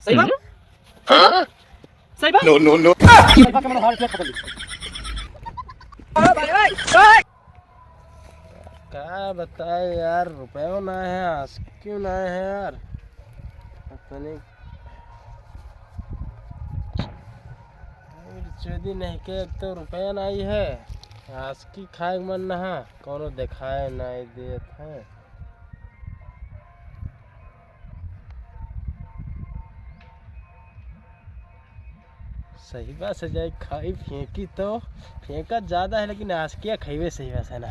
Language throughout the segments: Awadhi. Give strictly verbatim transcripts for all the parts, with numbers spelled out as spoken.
सही बा? हाँ? सही बा? No, no, no। सही बा के मनो हार के पकड़ ली। का बताए यार, रुपयो ना है, आशिकी ना है यार। तनी चोदी नहीं के, एक तो रुपया नहीं है, आशिकी खाए के मन नहा, कोनो देखाए नहीं देत है। सही बात से जाई खाई फेंकी तो फेंका ज्यादा है, लेकिन आशिकिया खइबे सही बात है ना।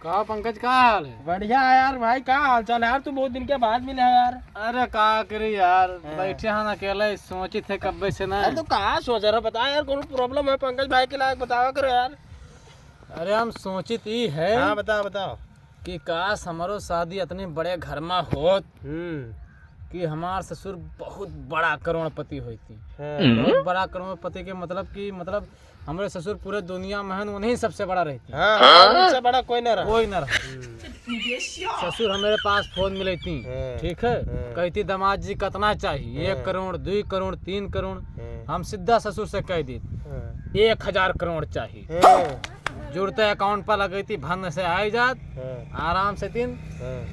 का पंकज, का हाल है? बढ़िया है यार भाई, का हाल चाल है यार? तू बहुत दिन के बाद मिले है यार। अरे का करी यार, हाँ। बैठे हैं ना अकेले, सोचित है कब्बे से ना। अरे तो का सोच रहा, बता यार, कौन प्रॉब्लम है पंकज भाई के लायक, बतावा करो यार। अरे हम सोचित ई है हाँ, बताओ, बताओ। कि काश हमरो शादी अतने बड़े घर में होत हम्म। कि हमार ससुर बहुत बड़ा करोड़पति होती। हाँ। बहुत बड़ा करोड़पति के मतलब कि, मतलब, हमरे ससुर पूरे दुनिया में हैं, उन्हीं सबसे बड़ा रहती। हाँ, हाँ, उनसे बड़ा कोई ना रहा। कोई ना रहा। हम्म। ससुर हमारे पास फोन मिलती, हाँ। ठीक है, हाँ। कहती, "दामाद जी, कितना चाहिए? हाँ। एक करोड़, दो करोड़, तीन करोड़।" हाँ। हम सीधा ससुर से कह देत, हाँ। "एक हजार करोड़ चाहिए।" हाँ। जुड़ते अकाउंट पर लगैती, भन से आई जात, हाँ। आराम से तीन हाँ।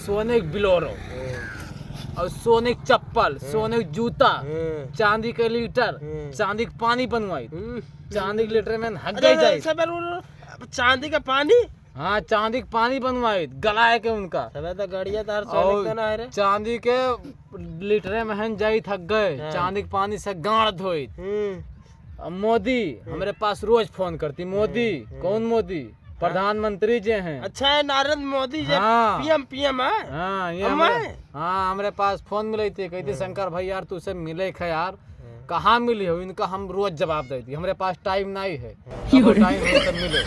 सोने के बिलोरो, हाँ। और सोने के चप्पल, हाँ। सोने के जूता, हाँ। चांदी के लीटर, हाँ। चांदी के पानी बनवाई, हम्म। चांदी के लीटर में हग अरे, गई अरे, जाई। सब लोग, अब चांदी का पानी? हाँ, चांदी के पानी बनवाई, गलाए के उनका। सब तो गड़िया तार सोने और के ना है रे। चांदी के लीटरे में हन जाई थक गए, हाँ। चांदी के पानी से गांड धोई। हम्म। अब मोदी हाँ। हमरे पास रोज फोन करती, "मोदी।" हाँ, हाँ। "कौन मोदी?" हाँ। "प्रधानमंत्री जे हैं।" अच्छा है, नरेंद्र मोदी जे हाँ। पीएम, पीएम है? हाँ, ये हम हमरे, हैं? हाँ, हमरे पास फोन मिलई थी, कहती, हाँ। "शंकर भाई यार, तुझसे मिले खे यार।" हाँ। "कहाँ मिली हो?" इनका हम रोज जवाब देती, "हमरे पास टाइम नहीं है, हाँ। कबो टाइम हो तब मिलो।"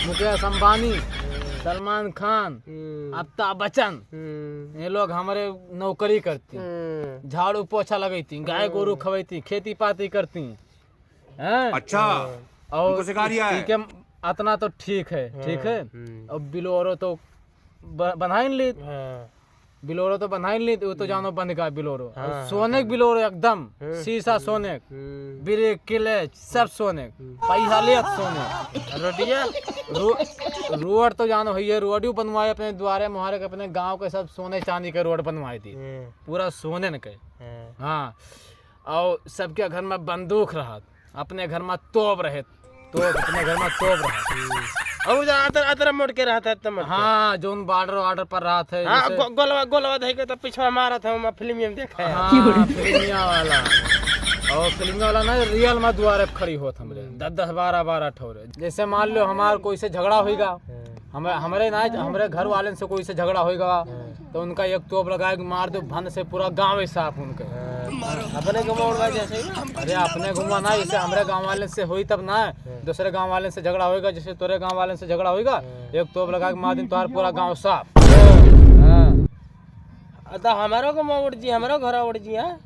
मुकेश अंबानी, हाँ। सलमान खान, हम्म। अमिताभ बच्चन, हम्म। ये लोग हमरे नौकरी करती, हम्म। झाड़ू पोछा लगैती, गाय गोरू हम्म। खवैती, खेती पाती करती, हैं? अच्छा, और उनको सिखा दिया है। ठीक है, अतना तो ठीक है, हाँ, ठीक है। हम्म। और बिलोरो तो ब-, बनाइन ली, हाँ। बिलोरो तो बनाइन ली, वो तो हम्म। जानो बंद का बिलोरो। हाँ, और हाँ, सोने के हाँ। बिलोरो एकदम, हम्म, शीशा हम्म, सोने, हम्म। ब्रेक, क्लच, सब सोने, हम्म। पैसा ले सोने। रोडिया? रो-, रोड तो जानो है, ये रोड ही बनवाए अपने द्वारे मुहारे के, अपने गांव के सब सोने चांदी के रोड बनवाए दी। हम्म। पूरा सोने न के। हाँ। हाँ। और सबके घर में बंदूक रहत, अपने घर में तोप रहे, तोप, अपने घर में तोप रहत। और जा अतर, अतर मोड़ के रहत है, अतर मोड़ के। हाँ, जोन बॉर्डर वार्डर पर रहत है, हाँ, जैसे गो-, गोलवा, गोलवा धइ के तो पिछवा मारत है, हम फिल्म में देखे हैं। हाँ, फिल्मिया वाला। और फिल्मिया वाला ना, रियल में दुआरे खड़ी होत हमरे। हम्म। दस दस, बारह बारह ठौरे। जैसे मान लो हमार कोई से झगड़ा होइगा, हाँ। हमरे, हमरे ना, हमरे घर वालेन से कोई से झगड़ा होइगा, हाँ। तो उनका एक तोप लगाए के मार दो, भन से पूरा गाँव ही साफ उनके। हाँ। अपने गाँव में उड़वा जैसे ही ना? अरे अपने गाँव ना, जैसे हमरे गाँव वालेन से होई तब ना, हाँ। दूसरे गाँव वालेन से झगड़ा होइगा, जैसे तोरे गाँव वालेन से झगड़ा होइगा, हाँ। एक तोप लगा के मार दिन तोहार पूरा गाँव साफ। हाँ। हाँ। अ, तो हमारो गाँव उड़ जी, हमारो घर उड़ जी, हाँ?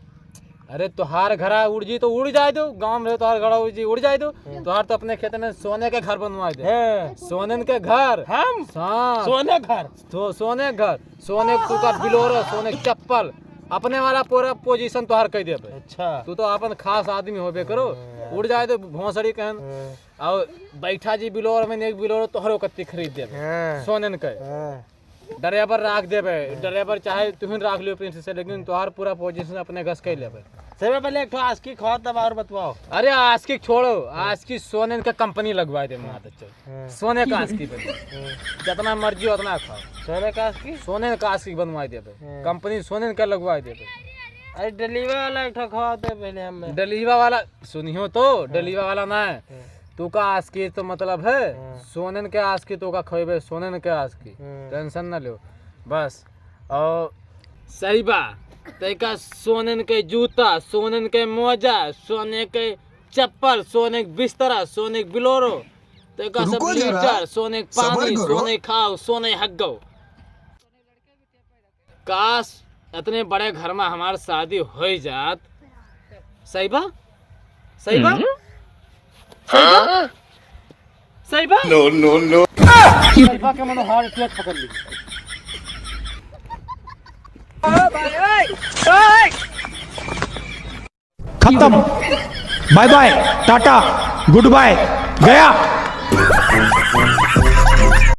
अरे तोहार घरा उड़ जी तो उड़ जाए दो, गाँव में तोहार घरा उड़ जी उड़ जाए दो, हाँ। तोहार तो अपने खेत में सोने के घर बनवाए दे। हाँ। सोनेन के घर। हम? हाँ। सोने घर? तो सोने घर, सोने के तू का बिलोरो, सोने के चप्पल, अपने वाला पूरा पोजीशन तोहार कह देबे। अच्छा। तू तो अपन खास आदमी होबे करो, हाँ। उड़ जाए दो भोसड़ी कहन। हाँ। और बैठा जी बिलोर में एक बिलोरो तोहरो कत्ती खरीद देबे। हाँ। सोनेन के। हाँ। ड्राइवर राख देबे, हाँ। ड्राइवर चाहे तुहिन राख लियो प्रिंस से, लेकिन तोहार पूरा पोजीशन अपने घस के लेबे। सबसे पहले एक ठो आशिकी खाओ, तब और बतवाओ। अरे आशिकी छोड़ो, हाँ। आशिकी सोनेन का कंपनी लगवा दे, मार दे, चल। हाँ। सोने का आशिकी बन। हाँ। जितना मर्जी उतना खाओ। सोने का आशिकी? सोने का आशिकी बनवा देबे। हाँ। कंपनी सोनेन का लगवा देबे। अरे डिलीवर वाला एक ठो खाओ तो पहले हमें। डिलीवर वाला सुनियो तो, हाँ। डिलीवर वाला ना है। हाँ। तू का आशिकी तो मतलब है, हाँ। सोनेन के आशिकी तो का खइबे, सोनेन के आशिकी। हाँ। टेंशन ना लो। बस। और सही बा, तैका सोनेन के जूता, सोनेन के मोजा, सोने के चप्पल, सोने के बिस्तरा, सोने के बिलोरो, तैका सब रुको जरा, लीटर, सोने के सबर पानी, करो। सोने खाओ, सोने हग्गो। काश, इतने बड़े घर में हमार शादी होई जात। सही बा? सही बा? हम्म। सही बा? हाँ? सही बा? No, no, no। सही बा के मनो हार्ट अटैक पकड़ ली। खत्म। Bye bye, tata, good bye, गया।